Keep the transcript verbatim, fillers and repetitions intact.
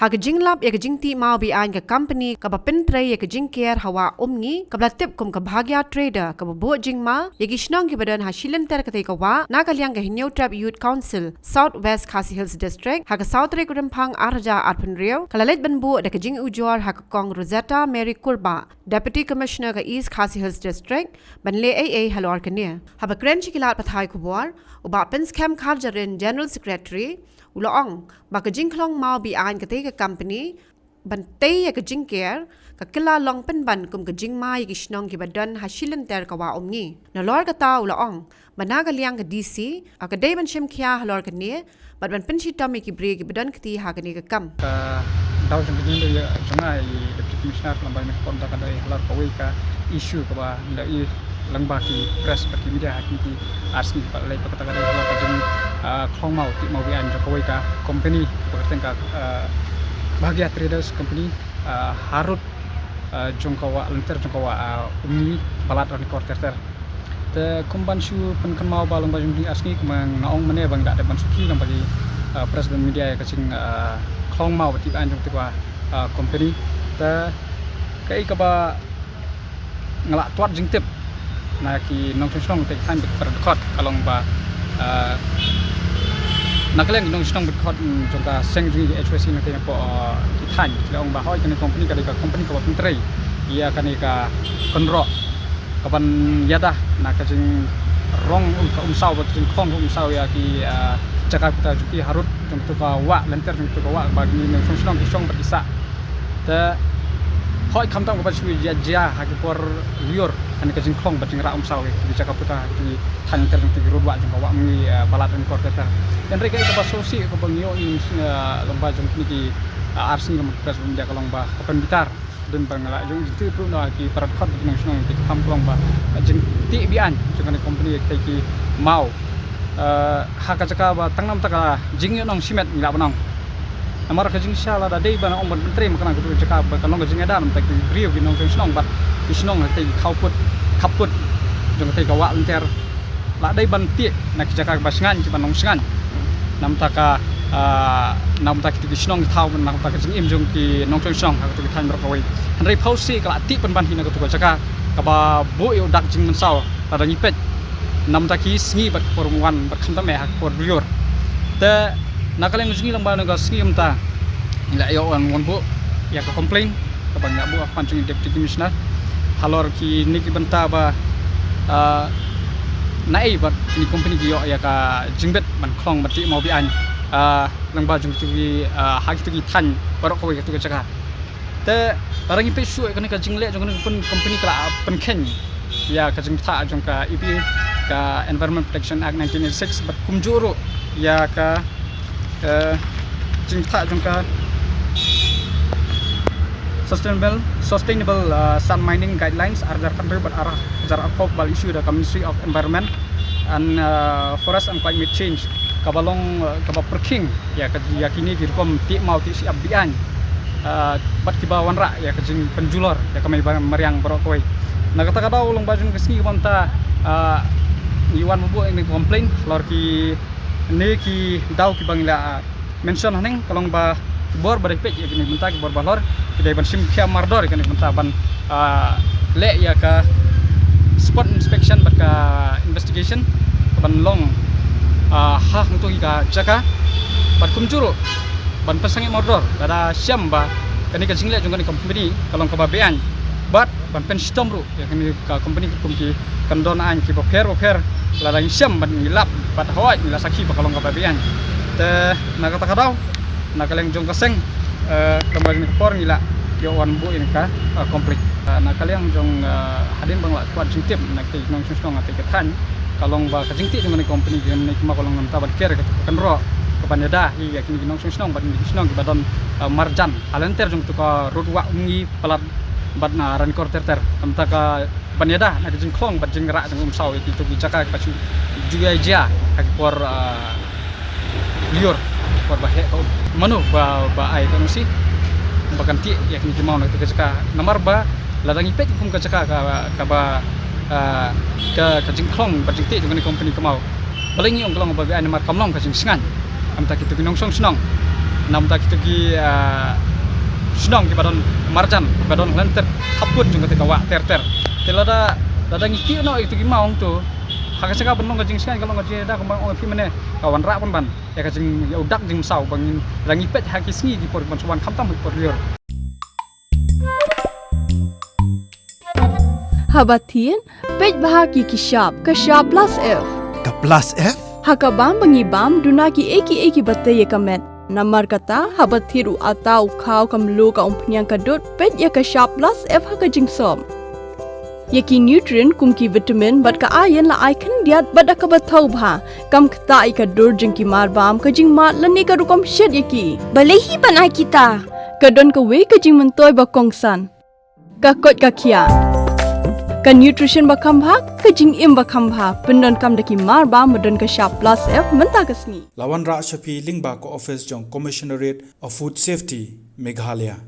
Ha ka jinglap ïa ka jingtih maw be-aiñ ka company kaba pyntrei ïa ka jingker ha Wah Umngi kaba la tip kum ka Bhagya Trader kaba buh jingma ïa ki shnong kiba don ha shilynter katei ka wah na ka liang ka Hynñiewtrep Youth Council South West Khasi Hills District ha ka saw tarik u Rymphang ar hajar arphew hynriew ka la leit ban buh da ka jingujor ha ka Kong Rosetta Mary Kurbah, Deputy Commissioner ka East Khasi Hills District, ban leh ei ei halor kane. Haba kren sha ki lad pathai khubor, u Bah Pynskhem Kharjahrin, General Secretary, u la ong ba ka jingkhlong maw be-aiñ katei ka company ban tei ïa ka jingker ka kylla long pynban kum ka jingma ïa ki shnong kiba don ha shilynter ka Wah Umngi. Nalor kata u la ong ba na ka liang ka D C, ka dei ban shim khia halor kane bad ban pynshitom ïa ki briew kiba don kti ha kane ka kam. Ka daw jong ka jingïaleh jong nga i Deputy Commissioner lyngba kane ka por mynta ka dei halor kawei ka issue kaba ngi la ïohi lyngba ki press bad ki media ha kine ki ar sngi ba la leit, ba kata ka dei halor ka jing, ah, khlong maw, tih maw be-aiñ jong kawei ka company ba kyrteng ka, ah, Bhagya Traders Company, ah, harud, ah, jong ka wah, lynter jong ka wah, ah, Umngi, Balat, Ranikor ter ter. Te kum ban shu pynkynmaw ba lyngba jong kine ki ar sngi kumba nga ong mynne ba ngi la dep ban shu kylli lyngba ki, ah, press bad media ïa ka jing, ah, khlong maw bad tih be-aiñ jong kawei ka, ah, company. Te kaei kaba nga la twad jingtip na ki nongshong shnong katei ka thaiñ bad ki para dkhot ka long ba, ah, na ka liang ki nongshong shnong bad dkhot, mm, jong ka seng jong ngi H Y C na katei ka por, ah, ki thaiñ ki la ong ba hooid kane ka company ka dei ka company kaba pyntrei ïa kane ka kynroh kaban ïada na ka jingrong um, ka umsaw bad ka jingkhlong ka umsaw ïa ki, ah, jaka pyrta jong ki harud jong katei ka wah, lynter jong katei ka wah ba kine ki nongshong shnong ki shong bad ki sah. Te hooid khamtam kaba shu ïa jia ha ki por lyiur kane ka jingkhlong bad jingrah umsaw ïa ki jaka pyrta ha ki thaiñ lynter jong ki rud wah jong ka Wah Umngi, eh, Balat, Ranikor ter ter. Hynrei kaei kaba sngewsih kaba ngi ïohi, eh, lyngba jong kine ki, eh, ar sngi lyngba ki press bad media ka long ba ka pynbitar. Don ba nga la ïohi jingtip ruh na ki para dkhot ki nongshong shnong ki kham ka long ba, eh, jingtih be-aiñ jong kane ka company ïa kitei ki maw, eh, ha ka jaka ba tang namar ka jingïohnong shimet ngi lah ban ong. Namar ka jingshisha lada dei ban ong ban pyntrei ma kane ka jaka ba kan long ka jingïada namar ki briew ki nongshong shnong bad ki shnong katei ki khappud, khappud jong katei ka wah lynter. La dei ban tih na ki jaka ba shngaiñ kiba nongshngaiñ. Namar ka, ah, namar kito ki shnong ki thaw namar ka jingim jong ki nongshong shnong ha kato ki thaiñ baroh kawei. Hynrei phewse ka la tih pynban hi na kato ka jaka kaba buh ïa u dak jingmynsaw lada ngi peit namar ki sngi bad ki por wan bad khamtam eh ha ki por lyiur. Te na ka liang jong ngi lyngba na ka sngi mynta ngi la ïoh wan, wan buh ïa ka complaint kaba ngi la buh ha khmat jong i Deputy Commissioner halor kine ki bynta ba, ah, naei ba kine ki company ki ïoh ïa ka jingbit ban khlong bad tih maw be-aiñ, ah, lyngba jong kito ki, ah, ha kito ki thaiñ baroh kawei kato ka jaka. Te lada ngi peit shuh ïa kane ka jingleh jong kane ka pyn-, company ka la pynkheiñ ïa ka jingbthah jong ka E P A, ka Environment Protection Act nineteen eighty-six bad kumjuh ruh ïa ka, eh, jingbthah jong ka Sustainable, Sustainable, eh, Sand Mining Guidelines ar hajar khatwei bad ar hajar arphew ba la issue da ka Ministry of Environment and, eh, Forest and Climate Change kaba long, eh, kaba pyrkhing ïa ka, ïa kine ki rukom tih maw tih shyiap be-aiñ, ah, bad kiba wanrah ïa ka jingpynjulor ïa ka mei mariang baroh kawei. Na kata ka daw lyngba jong ka sngi kaba mynta, ah, ngi wan buh ïa kane ka complaint halor kine ki daw kiba ngi la, ah, mention haneng ka long ba ki bor ba dei peit ïa kine ki bynta, ki bor ba halor ki dei ban shim khia mardor ïa kane ka bynta ban, ah, leh ïa ka spot inspection bad ka investigation kaban long, ah, ha hangto hi ka jaka bad kumjuh ruh ban pynsangeh mardor lada shem ba kane ka jingleh jong kane ka company ka long kaba be-aiñ bad ban pynshitom ruh ïa kane ka company kum ki kyndon aiñ kiba pher ba pher lada ngi shem bad ngi lap bad hooid ngi la sakhi ba ka long kaba be-aiñ. Te na kata ka daw na ka liang jong ka seng, eh, lyngba kane ka por ngi la ïoh wan buh ïa kane ka, eh, complaint. Eh, na ka liang jong, eh, hadien ba ngi la kwah jingtip na ki nongshong shnong katei ka thaiñ ka long ba ka jingtih jong kane ka company kane ka maw ka long namar ban ker ïa ka kynroh kaban ïada hi ïa kine ki nongshong shnong bad kine ki shnong kiba don, eh, marjan ha lynter jong kato ka rud Wah Umngi, Balat bad na Ranikor ter ter. Namar ka ban ïada na ka jingkhlong bad jingrah jong ka umsaw ïa kito ki jaka kiba shu ju ïa jia ha ki por, ah, lyiur, por ba heh ka um. Mano ba, ba ai ka N O C ba kan tih ïa kine ki maw na kata ka jaka? Namar ba lada ngi peit kum ka jaka ka, kaba, ah, ka, ka jingkhlong bad jingtih jong kane ka company ka maw, balei ngi ong ka long ba be-aiñ? Namar kam long ka jingshngaiñ. Namar kito ki nongshong shnong Namta kito ki, ah, shnong kiba don marjan, kiba don lynter, hapdeng jong kata ka wah ter ter. Te lada, lada ngi tih noh ito ki maw hangto, ha ka jaka ban long ka jingsngain, ka long ka jingïada, kumba ong ïa phi mynne, ka wanrah pynban ïa ka jing, ïa u dak jingmsaw, ba ngin, lada ngi peit ha ki sngi ki por ban shu wan khamtam ha ki por lyiur. Haba thied, peit bha ki ki shap, ka shap plus F. Ka plus F? Ha ka bam ba ngi bam, duna ki ei ki ei kiba tei ïa ka met. Namar kata, haba thied u atta, u khaw, ka mluh, ka umphniang, ka dud, peit ïa ka shap plus F ha ka jingsop. Ïa ki nutrient kum ki vitamin bad ka iron la ai khyndiat bad da kaba thaw bha. Kam ktah ïa ka dur jong ki marbam, ka jingmad lane ka rukom shet ïa ki. Balei hi ban ai kita? Ka don kawei ka jingmyntoi ba kongsan. Ka koit ka khiah. Ka nutrition ba kham bha, ka jingim ba kham bha. Pyndonkam da ki marbam ba don ka shap plus F mynta ka sngi. La wanrah sha phi lyngba ka office jong Commissionerate of Food Safety, Meghalaya.